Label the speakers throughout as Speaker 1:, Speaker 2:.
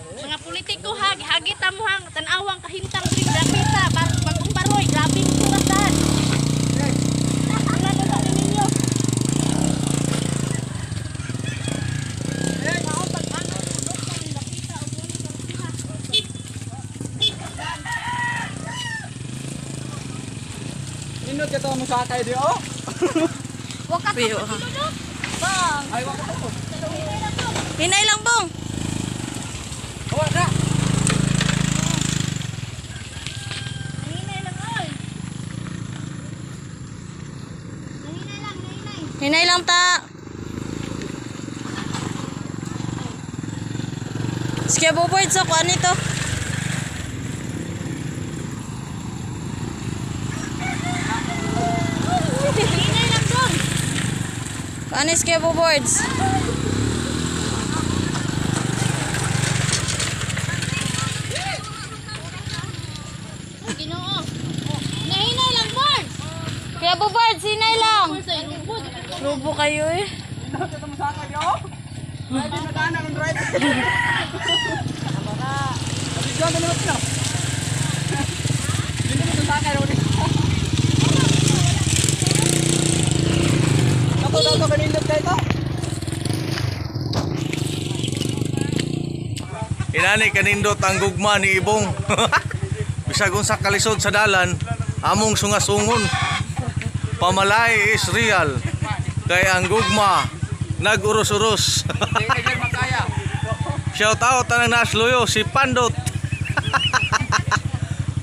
Speaker 1: Mga politiko ha, gihagita mo hang tan-awang kahimtang diri dapita, bagong baroy, grabe mo surasan. Wala na sa ninyo.
Speaker 2: Nindot ka to mo sa kay di oh.
Speaker 1: Wag ka
Speaker 3: Piyo, ha.
Speaker 1: Bang.
Speaker 2: Ay wa ka to.
Speaker 3: Hinay lang, Bong.
Speaker 2: Wa na.
Speaker 1: Hinay lang oy. Hinay lang, hinay.
Speaker 3: Hinay lang ta. Sige, bubord sa kuan nito.
Speaker 1: Hinay lang dong.
Speaker 3: Kuan is kaya boards.
Speaker 1: Ginoo. Nahinay lang, board.
Speaker 3: Kaya boards, hinay lang.
Speaker 1: Sa ilubo.
Speaker 3: Rubo kayo eh.
Speaker 2: Nindot ka to mo sa kay di oh. Ready na kana ng driver. Bigyan na naman sila. Nindot ka sa kay di. Kato daw to kanindot kay to.
Speaker 4: Inani kanindot ang gugma ni Ibong. Bisag unsa kalisod sa dalan, among sungasungon. Pamalay is real. Kay ang gugma nag-urus-urus.
Speaker 2: Di ka gyud makaya.
Speaker 4: Shout out tanang nasluyo si Pandot.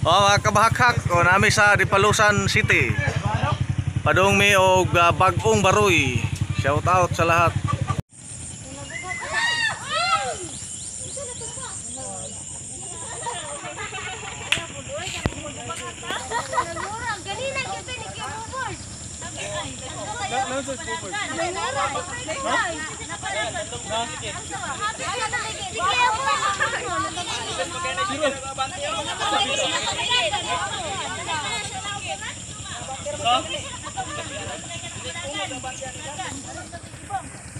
Speaker 4: O mga kabahakhak, o nami sa Dipalusan City. Padung mi og bag-ong baroy. Shout out sa lahat.
Speaker 1: Ganina kita ni Kuya Bubol.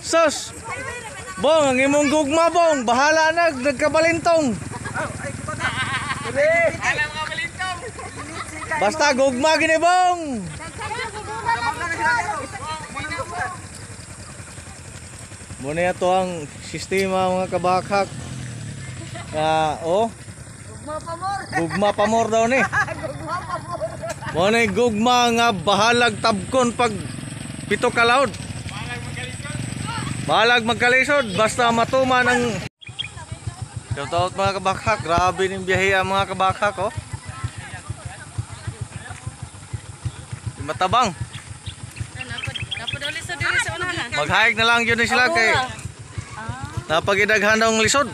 Speaker 4: Sus! Bong, ang imong gugma bong, bahala na nagkabalintong. Basta gugma gini bong. Muna ito ang sistema mga kabakhak. Nga, oh. Gugma pamor daw ni. Muna gugma nga bahalag tabkon pag pito kalawd. Bahalag magkalisod basta matuman ang. Shout out mga kabakhak, grabe ning biyahe ang mga kabakhak oh. Matabang. Maghayag na lang yun sila kay napagidaghan ang lisod.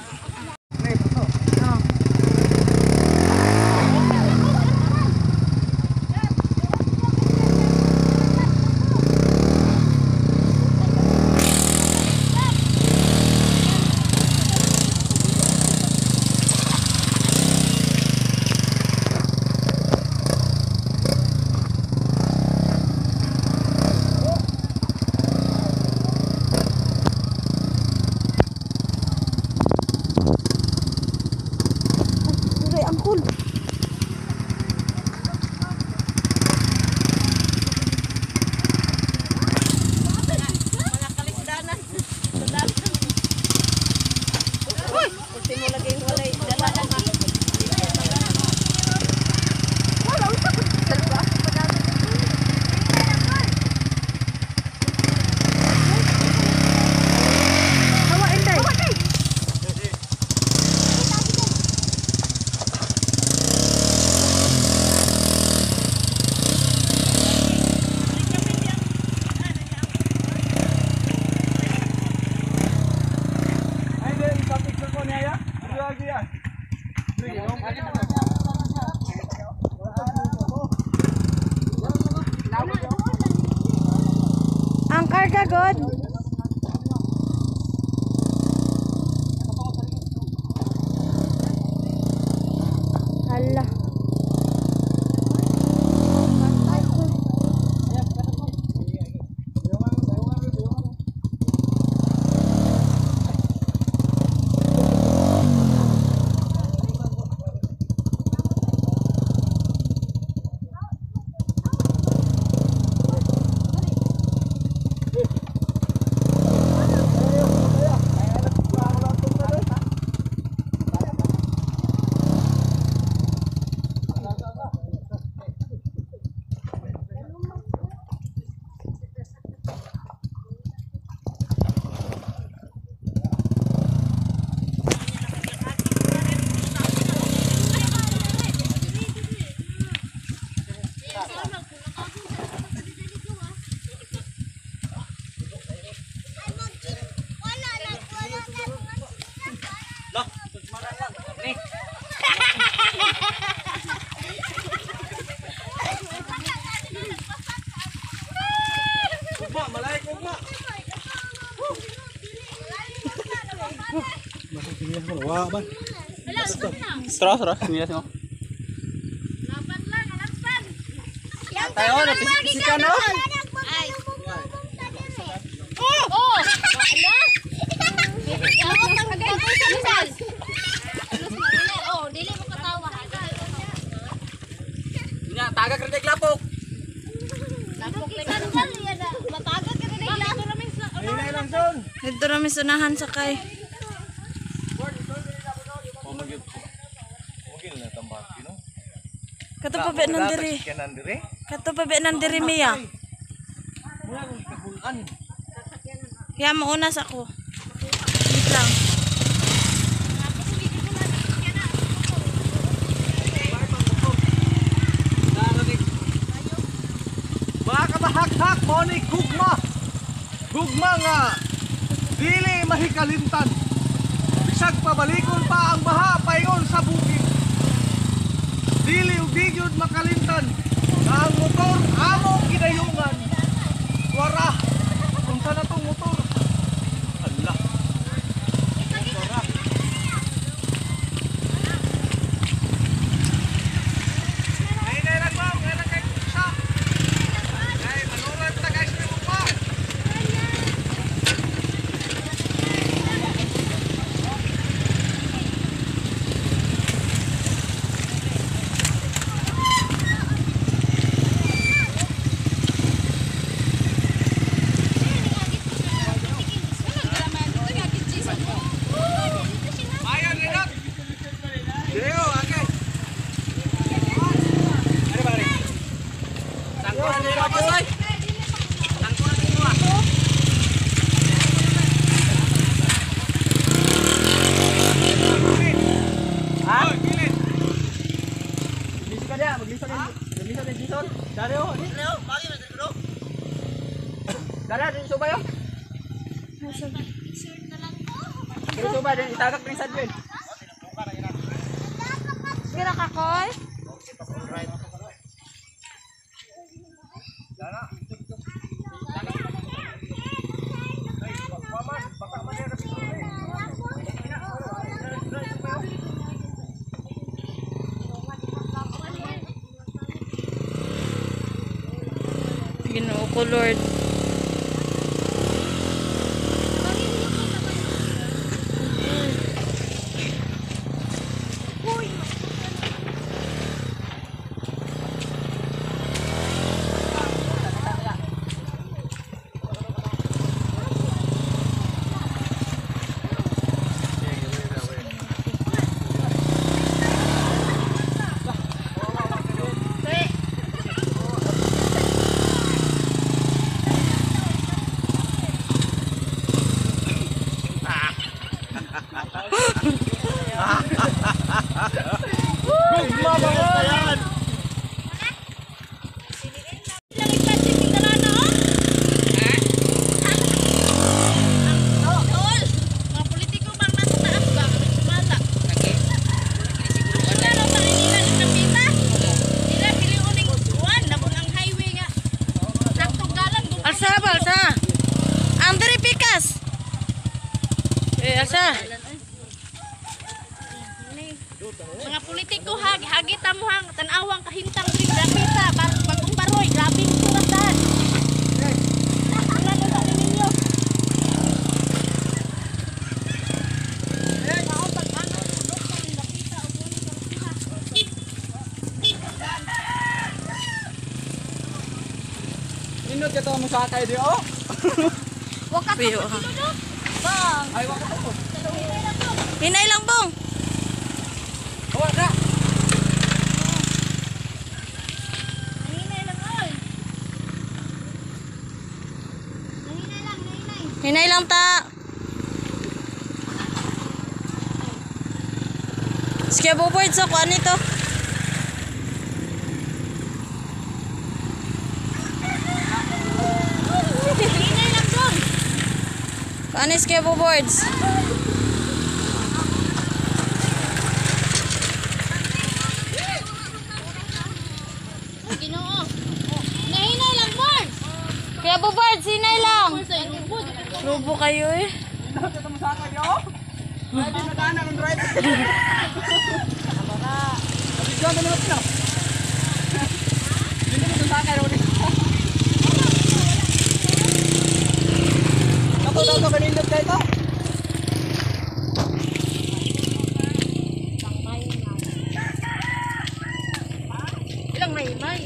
Speaker 2: Ay, di sa picture ko niya ya. Lagi ya.
Speaker 3: Ang karga god. Hala.
Speaker 2: Wa ba? Tara, tara, sinilas mo.
Speaker 1: Laban lang, alakpan.
Speaker 2: Tayo na pisika no.
Speaker 1: Ay. Oh! Oh! Ala! Oh, dili mo katawa.
Speaker 2: Nya tagak ra lapok.
Speaker 1: Lapok lang. Matagak ka rin lapok.
Speaker 4: Hinay lang son.
Speaker 3: Dito na may sunahan sakay.
Speaker 4: Pumagil. Pumagil na tambaki no.
Speaker 3: Kato pa ba nang diri?
Speaker 4: Kanan dire.
Speaker 3: Kato pa ba nang diri miya?
Speaker 4: Mura kong kabulan.
Speaker 3: Kaya mauna sa ako. Wait lang.
Speaker 4: Mga kabahakhak, mao ni gugma. Gugma nga dili mahikalimtan. Bisag pabalikon pa ang baha paingon sa bukid. Dili ug di gyud makalimtan nga ang motor among gidayungan. Wara, unsa na tong motor? Allah. Motora. Ay, lang ma'am, ngayon kay kusa. Ay, manuran ta guys ni pa. Ayan, Renat. Deo, ake.
Speaker 2: Are bare. Tangko na nila boss oy. Tangko na nila. Ha?
Speaker 4: Oy, pilit.
Speaker 2: Maglisa ka dia, maglisa ka. Maglisa ka Jason. Dali oh. Leo, bagi mo bro. Dali din subay oh. Dili subay din itagak din sa admin.
Speaker 3: Pira ka, Koy? Ginoo ko, Lord.
Speaker 4: Gugma ba yan?
Speaker 1: Lang ipansin yung darana, oh. Tol, mga politiko bang nasa taas ba? Sumala. Wala raw sa nila ng kapita. Nila piliun ning kuwan, nabon ang highway nga. Saktong dalan kung
Speaker 3: Alsa ba, alsa? Andre Pikas! Eh, alsa.
Speaker 1: Mga politiko hagi hagita mo hang tan-awang kahintang diri dapita bagong baroy grabe ang surasan. Wala na sa ninyo.
Speaker 2: Nindot ka to mo sa kay di oh.
Speaker 3: Piyo, ha.
Speaker 1: Bang.
Speaker 2: Ay wa ka to.
Speaker 3: Hinay lang, Bong.
Speaker 2: Wa ka.
Speaker 1: Nanginay lang oy. Nanginay lang, nanginay.
Speaker 3: Hinay lang, ta. Sige, bubord sa kuan nito.
Speaker 1: Nanginay lang dong.
Speaker 3: Kuan is kaya boards.
Speaker 1: Ginoo. Nanginay lang, Barb.
Speaker 3: Kaya boards, hinay lang.
Speaker 1: Sa ilubo.
Speaker 3: Lubo kayo eh.
Speaker 2: Nindot ka to mo sa kay di oh.
Speaker 1: Ilang may-may.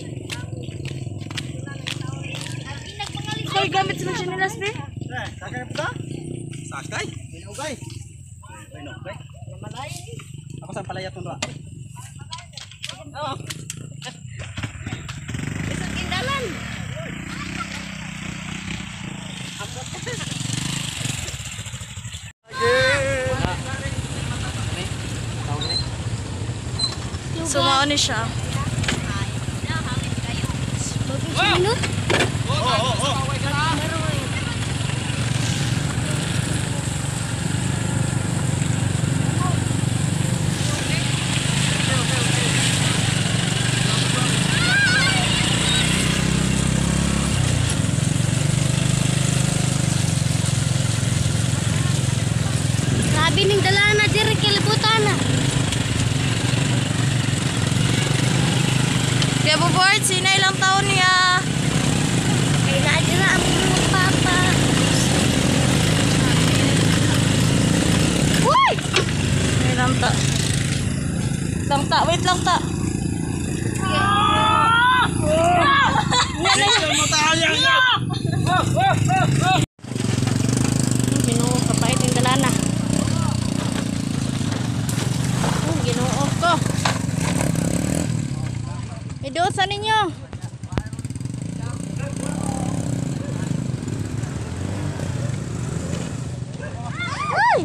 Speaker 3: Hoy, gamit sa mga chinelas, be.
Speaker 2: Sakay na po ka? Sakay? Inugay. Inugay. Ako sa palaya itong doa.
Speaker 1: Isang indalan.
Speaker 3: So, mao ni siya.
Speaker 1: Minute? Grabe ning dala na diri kalibutan na.
Speaker 3: Kaya Bobart, sina ilang taon niya?
Speaker 1: Kay naa dira ang mga papa.
Speaker 3: Uy! Wait lang ta. Lang ta, wait lang ta.
Speaker 1: Ginoo, kapait ang dalana. Oh, Ginoo ko. Idosa ninyo. Ay!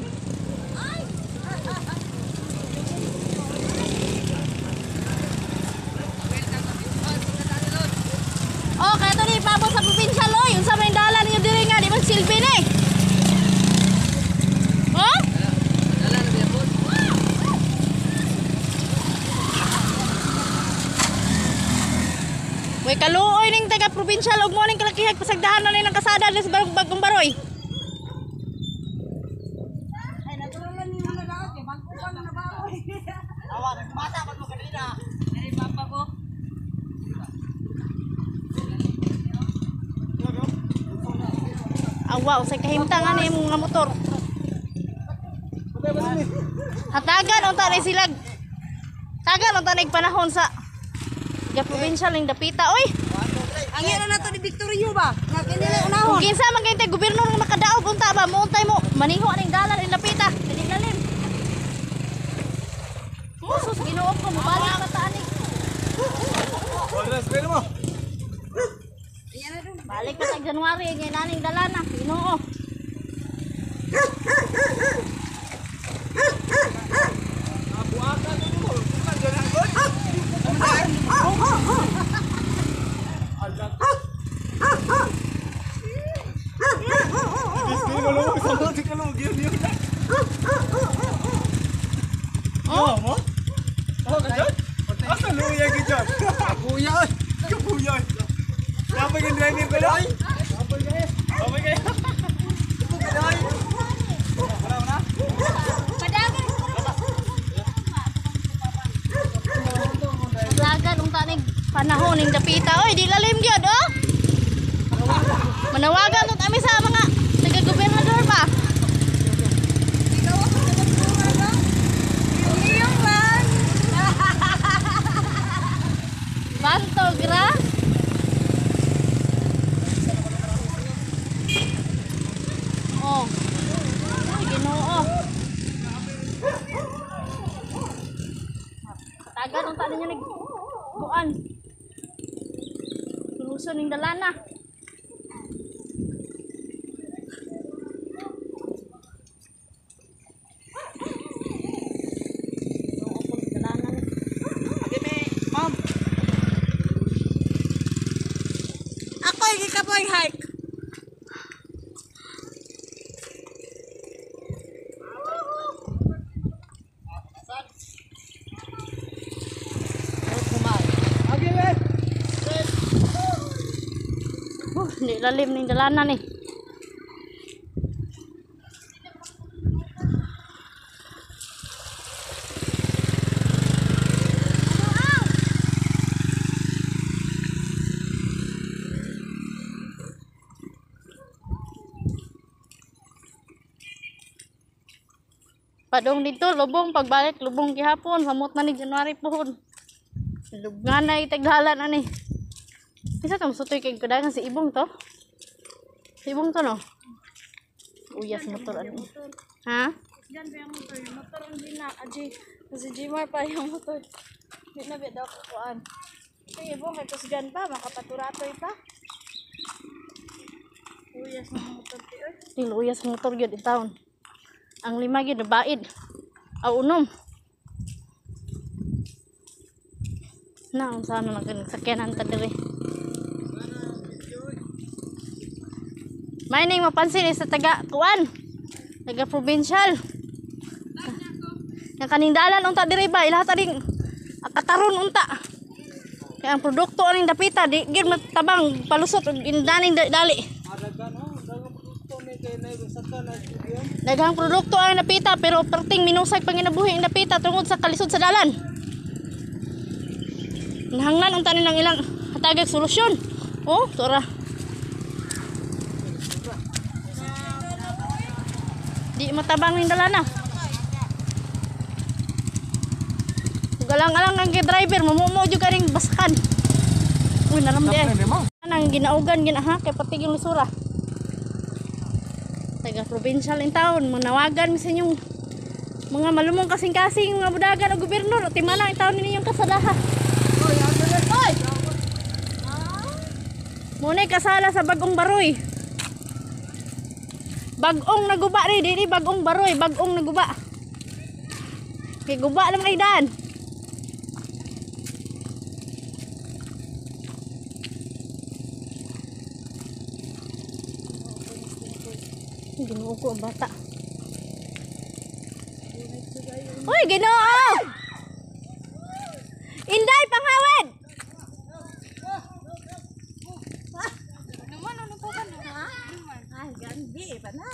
Speaker 1: Oh, kaya to ni ipabot sa probinsya loy. Unsa may dala ninyo diri nga di man silbi ni. Oh? Way kaluoy ning taga probinsya ug mo ning kalakihag pasagdahan na ning kasada sa barong bagong baroy.
Speaker 2: Awa, nagbata pag mo kanina.
Speaker 1: Awa, usay kahimtang ani imong nga motor. Hatagan unta ni silag. Tagan unta ni panahon sa taga probinsya ning dapita oy.
Speaker 5: Ang yan na to ni Victorio ba? Nga kinila unahon.
Speaker 1: Kung kinsa man kay gobyerno nga makadaog unta ba muuntay mo maniho aning dalan ning dapita. Dili lalim. Sus, Ginoo ko mobalik pa ta ani.
Speaker 2: mo.
Speaker 1: Balik pa sa January ngay naning dalana. Ginoo.
Speaker 2: Oh, mo? Oh, ka dyan? Asa luya ka dyan? Kapuya oy. Kapuya. Dapat yung driver ko lang. Dapat kayo. Dapat kayo.
Speaker 1: Padagan. Unta ning panahon ning dapita oy di lalim gyud oh. Manawagan tut ami sa mga taga-gobernador pa.
Speaker 5: Ikaw ako sa ba? Iyong lang.
Speaker 1: Bantog ra. Oh. Ay, Ginoo. Katagan unta ninyo nig kuan. Suluson ning dalana. Ginoo ko ning dalana ni.
Speaker 2: Ma'am.
Speaker 3: Ako, hindi ka po hike.
Speaker 1: Hindi lalim ning dalanan eh. Padong dito, lubong pagbalik, lubong gihapon, samot na ni January pohon. Lubngan na itagdalan ani. Isa tong sutoy kay kudangan si Ibong to. Si Ibong to no. Uyas motor ano. Ha?
Speaker 3: Diyan ba yung motor? Yung motor ang gina. Aji. Si Jimar pa yung motor. Di na ba daw kukuan. Kaya ibong kay kusgan pa. Makapaturatoy pa. Uyas ng motor ti oy.
Speaker 1: Til uyas motor gyud in town. Ang lima gyud nabaid. Aw unom. Na unsa na lang sakyanan ta diri. May ning mapansin is sa taga kuan. Taga provincial. Yang kaning dalan unta diri ba ilaha ta ding kataron unta. Kaya ang produkto aning dapita di gyud matabang palusot og indaning dali. Daghang produkto ang napita pero perting minusag panginabuhi ang napita tungod sa kalisod sa dalan. Nahanglan unta nilang ilang hatagag solusyon. Oh, tora. Di matabang ning dalan na. Ug alang-alang ang kay driver, mamumo jud ka ring basakan. Uy, naram di ay. Anang ginaugan gina ha kay pati yung lisura. Taga provincial in town, manawagan mi sa inyong mga malumong kasing-kasing mga budagan o gobernador, timana ang taon ninyong kasalaha. Oy! Muna'y kasala sa bagong baroy. Bagong naguba rin, dili bagong baroy, bagong naguba. Kay guba naman ay daan. Ginoo ko ang bata. Uy, Ginoo! Inday panghawid!
Speaker 3: Naman ano po ba no? Ay, gambi pa na.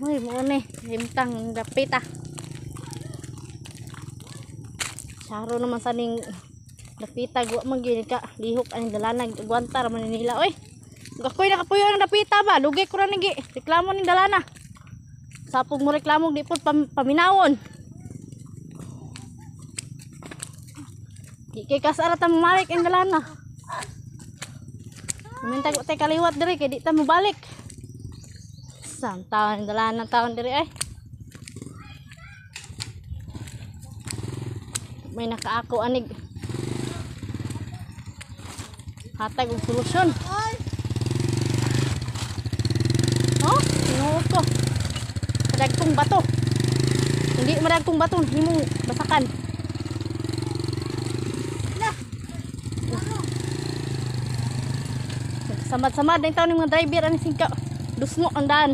Speaker 1: Uy, mo ni, himtang dapita. Saro naman sa ning dapita gwa man gyud ka lihok aning dalanag agwanta ra man nila oy. Ug ako'y nakapuyo ng dapita ba, lugi ko ra ni gi reklamo ning dalana. Sapog mo reklamo di pod paminawon. Di kay kasara ta mamalik ang dalana. Kumintag tay kaliwat diri kay di ta mobalik. Saan taon dala ng taon diri ay. May nakaako anig. Hatag og solusyon. Oh, tinuod ko. Madagkong bato. Hindi madagkong bato, himong basakan. Samad-samad na yung taon ng mga driver ani singka. Dusmo ang daan.